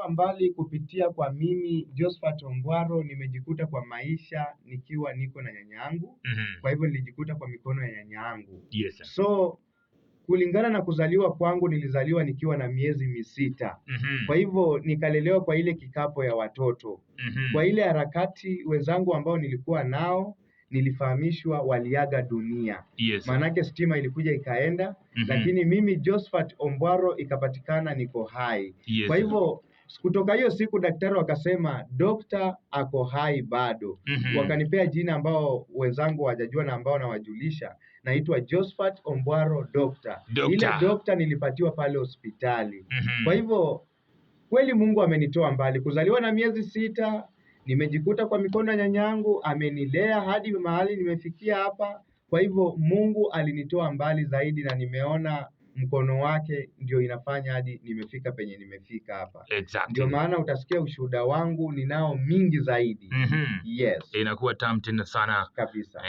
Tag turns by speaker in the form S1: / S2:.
S1: Mbali kupitia kwa mimi Josephat Ombwaro, nimejikuta kwa maisha nikiwa niko na nyanya yangu. Kwa hivyo nilijikuta kwa mikono ya nyanya yangu. So kulingana na kuzaliwa kwangu, nilizaliwa nikiwa na miezi 6. Kwa hivyo nikalelewa kwa ile kikapo ya watoto. Kwa ile harakati wenzangu ambao nilikuwa nao nilifahamishwa waliaga dunia. Maanake stima ilikuja ikaenda, lakini mimi Josephat Ombwaro ikapatikana niko hai. Kwa hivyo kutoka hiyo siku daktari wakasema dokta ako hai bado. Wakanipea jina ambao wenzangu hawajajua na ambao nawajulisha, naitwa Josephat Ombwaro Doctor.
S2: Doctor.
S1: Ile dokta nilipatiwa pale hospitali. Kwa hivyo kweli Mungu amenitoa mbali. Kuzaliwa na miezi 6, nimejikuta kwa mikono ya nyanyangu, amenilea hadi mahali nimefikia hapa. Kwa hivyo Mungu alinitoa mbali zaidi na nimeona mkono wake ndio inafanya hadi nimefika penye nimefika hapa. Ndio maana utasikia ushuhuda wangu ninao mingi zaidi. Yes.
S2: Inakuwa tamu tena sana.
S1: Kabisa.